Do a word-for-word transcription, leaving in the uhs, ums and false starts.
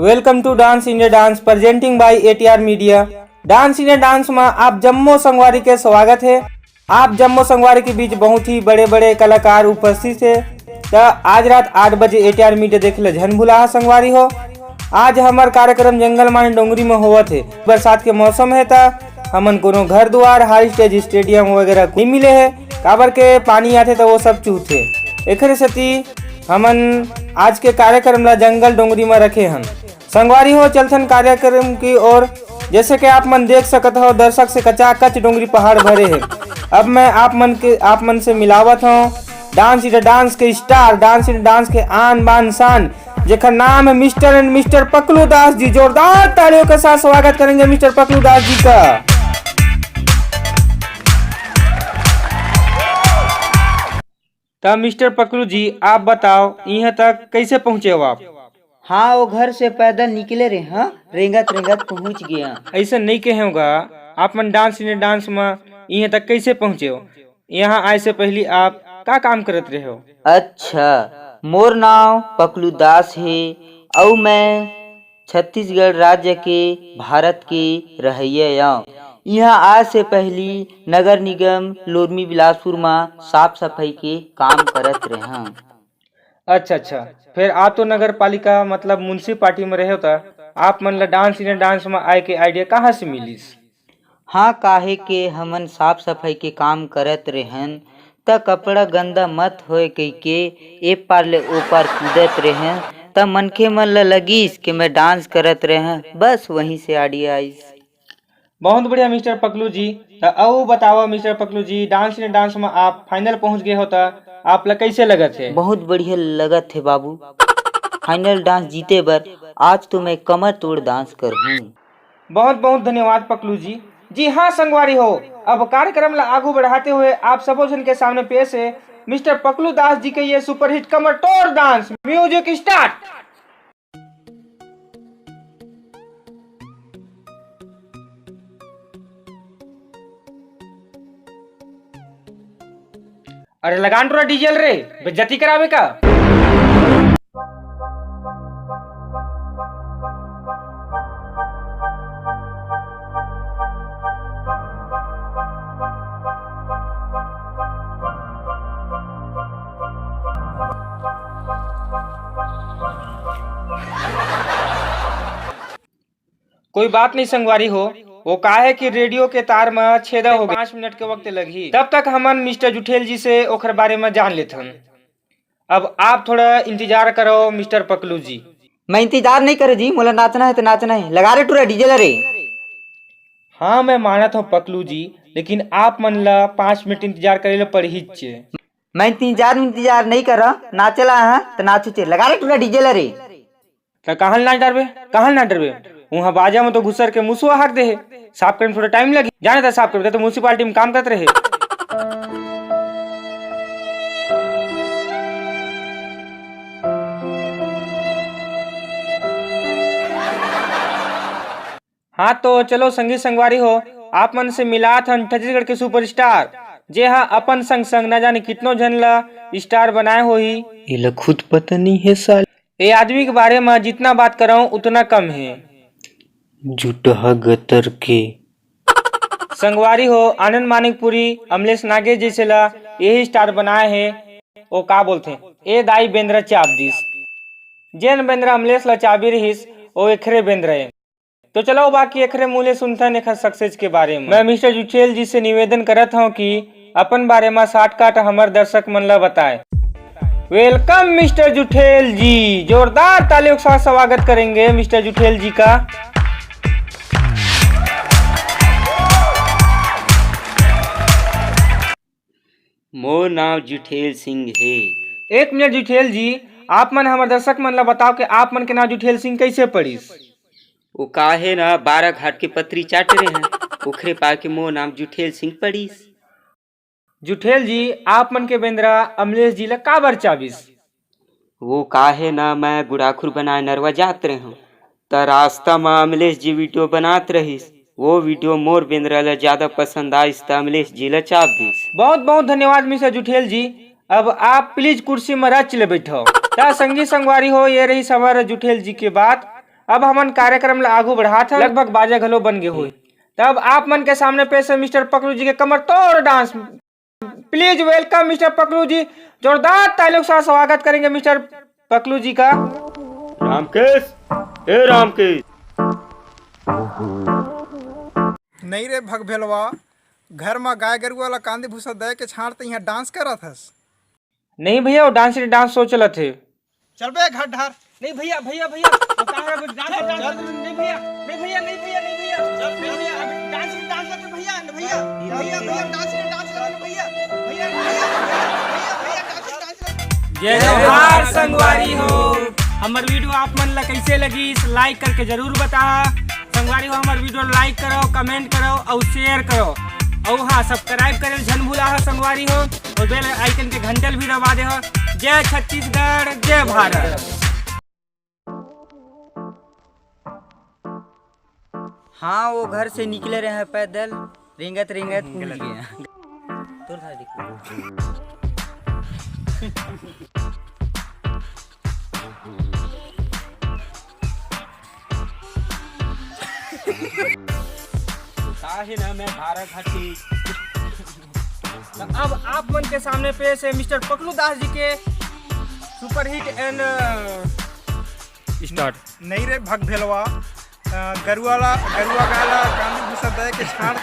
Welcome to Dance India Dance, presenting by A T R Media। Dance India Dance में आप जम्मो संगवारी के स्वागत है। आप जम्मो संगवारी के बीच बहुत ही बड़े-बड़े कलाकार उपस्थित हे। त आज रात आठ बजे A T R Media देखे ल झन भुलाहा संगवारी हो। आज हमर कार्यक्रम जंगल माने डोंगरी में होवत हे। बरसात के मौसम हे त हमन कोनो घर दुआर, high stage, stadium वगैरह नहीं मिले हे, काबर के पानी आथे त वो सब चूहथे। एकरे सेती हमन आज के कार्यक्रम ला जंगल डोंगरी में रखे हन। संगवारी हो, चलथन कार्यक्रम की ओर। जैसे कि आप मन देख सकत हो, दर्शक से कचाकच डोंगरी पहाड़ भरे हे। अब मैं आप मन के, आप मन से मिलावत हूँ Dance India Dance के star, Dance India Dance के आन बान शान, जेकर नाम है Mister and Mister पकलू Das ji. जोरदार तालियों के साथ स्वागत करेंगे Mister पकलू दास जी का। त Mister पकलू जी, आप बताओ, यहाँ तक कैसे पहुँचे हो आप? हाँ, वो घर से पैदल निकले रहे, हाँ, रेंगत रेंगत पहुँच गया। ऐसा नहीं कहे होगा, आप मन Dance India Dance में यहाँ तक कैसे पहुँचे हो? यहाँ आए से पहली आप का काम करत रहे हो? अच्छा, मोर नाव पकलू दास हे, अउ मैं छत्तीसगढ़ राज्य के, भारत के रहइया आंव। इहाँ आए से पहली नगर निगम लोरमी बिलासपुर म साफ सफाई के काम करत रेहेंव। अच्छा, अच्छा। फेर आप तो नगर पालिका, मतलब municipality म रहे हो, त आप मन ला Dance India Dance म आए के idea कहाँ से मिलिस? हाँ, काहे के हमन साफ सफाई के काम करत रेहेन, त कपड़ा गंदा मत होए कहिके ए पार ले ओ पार कूदत रेहेन, त मनखे मन ल लगिस कि मैं dance करत रेहें, बस वहीं से idea आइस। बहुत बढ़िया Mister पकलू जी। त अउ बतावा Mister पकलू जी, Dance India Dance म आप final पहुंच गए हो, त आप ला कैसे लगत हे? बहुत बढ़िया लगत हे बाबू, final dance जीते बर आज तो मैं कमर तोड़ dance करहूं। बहुत बहुत धन्यवाद पकलू जी। जी हाँ संगवारी हो, अब कार्यक्रम ला आगू बढ़ाते हुए आप सबो झन के सामने पेश है Mister पकलू दास जी के ये superhit कमर तोड़ dance। Music start। अरे लगान टोरा DJ ल रे, बेइज्जती कराबे का? कोई बात नहीं संगवारी हो, वो का है कि रेडियो के तार म छेदा हो गए, पाँच मिनट के वक्त लगही। तब तक हमन Mister जुठेल जी से ओखर बारे म जान लेथन। अब आप थोड़ा इंतजार करो Mister पकलू जी। मैं इंतजार नहीं करे जी, मोला नाचना है तो नाचना है। लगा रे टूरा DJ ला रे। हाँ, मैं मानत हूँ पकलू जी, लेकिन आप मन ला पाँच मिनट इंतजार करे ला पड़ही चे। मैं इंतजार इंतजार नहीं करा, नाचे ला है तो नाचू चे। लगा रे टूरा DJ ला रे। त कहाँ ले नाच डरबे, कहाँ ले नाच डरबे? उहाँ बाजा में तो घुसर के मुसुआ हाक दे हे। साफ करे में थोड़ा time लगी, जाने त साफ करबे, त municipality में काम करत रहे। हाँ तो चलो संगी संगवारी हो, आप मन से मिलात हन छत्तीसगढ़ के superstar, जे हा अपन संग संग न जाने कितनो झन ला star बनाए होही। एला खुद पता नहीं है साले। ए आदमी के बारे म जितना बात करव उतना कम हे। जुटहा गतर के। संगवारी हो, आनंद मानिकपुरी, अमलेश नागेश जैसे ला यही star बनाए हे। ओ का बोलथे, ए दाई बेंद्रा चाब दिस। जेन बेंद्रा अमलेश ला चाबी रहिस, ओ एखरे बेंद्रा ए। तो चलो बाकी एखरे मुँह ले सुनथन एखर success के बारे में। मैं Mister जुठेल जी से निवेदन करत हूँ कि अपन बारे में shortcut हमर दर्शक मन ला बताए। Welcome Mister जुठेल जी, जोरदार तालियों के साथ स्वागत करेंगे Mister जुठेल जी का। मोर नाव जुठेल सिंह हे। एक मिनट जुठेल जी, आप मन हमर दर्शक मन ला बताओ कि आप मन के नाव जुठेल सिंह कैसे पड़िस? ओ काहे ना बारा घाट के पतरी चाटे रहे हैं, ओखरे पाके मोर नाम जुठेल सिंह पड़िस। जुठेल जी, आप मन के बेंदरा अमलेश जी ला काबर चाबिस? वो काहे ना मैं गुड़ाखुर बनाए नरवा जात रहे हूँ, त रास्ता म अमलेश जी video बनात रहिस। वो video मोर बेंदरा ला ज्यादा पसंद आइस, त अमलेश जी ला चाब दिस। बहुत बहुत धन्यवाद मिस्टर जुठेल जी। अब आप please कुर्सी म रच ले बैठो। त संगी संगवारी हो, ये रहिस हमर जुठेल जी के बात। अब हमन कार्यक्रम ला आगू बढ़ात हन, लगभग बाजा घलो बन गे होही। तब आप मन के सामने पेश है मिस्टर पकलू जी के कमर तोड़ डांस। प्लीज वेलकम मिस्टर पकलू जी। जोरदार तालियों के साथ स्वागत करेंगे मिस्टर पकलू जी का। रामकेश, ए रामकेश। नहीं रे भगभेलवा, घर म गाय गरुआ ला कांदी भूसा दे के छांड़ त इहाँ डांस करत हस। नहीं भैया, वो डांस रे डांस शो चलत हे। चल बे घर ढार। नहीं भैया, भैया, भैया, वो कहाँ है? वो डांस, डांस, डांस, नहीं भैया, नहीं भैया, नहीं भैया, नहीं भैया। चल, नहीं भैया, अभी डांस, डांस करते भैया, भैया, भैया, भैया, डांस, डांस करते भैया, भैया, भैया, भैया, भैया, डांस, डांस करते। जय जोहार संगवारी हो। हमर वीडियो आप मन ला कैसे लगिस, लाइक करके जरूर बताहा। संगवारी हो, हमर वीडियो लाइक करो, कमेंट करो और शेयर करो। और हाँ, सब्सक्राइब करे झन भूला हो संगवारी हो, और बेल आइकन के घंटल भी दबा दे हो। जय छत्तीसगढ़, जय भारत। हाँ, वो घर से निकले रहे हैं पैदल, रेंगत रेंगत पहुंच गए हैं। तोर भाई देखो। काहे ना मैं भारत हटी। तो अब आप मन के सामने पेश है मिस्टर पकलू दास जी के सुपरहिट एंड स्टार्ट। नहीं रे भगभेलवा, अ, गरुआ ला, गरुआ गाय ला कांदी भूसा दे के छांड़।